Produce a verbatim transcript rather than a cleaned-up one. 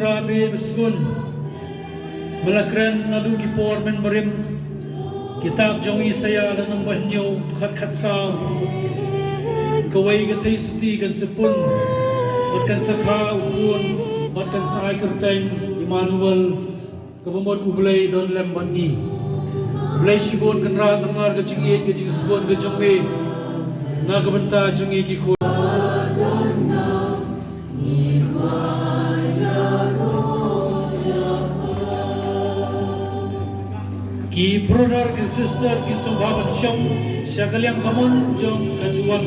Rabe besbun. Me la kren naduh ki por mynbarim. Kitab jong Isaïah lynnong ba hynñiew, khat khat saw. Kawei ka theisotti kan sa pun, bad kan sa kha u khun, bad kan sa ai kyrteng Immanuel, kaba mut U Blei don lem bad ngi. Blei shibun Kynrad namar ka jingïeit ka jingsbun ka jong me na ka bynta jong ngi ki khun. Ki brother ki sister ki sngewbha ban shong sha ka liang kamon jong ka duwan.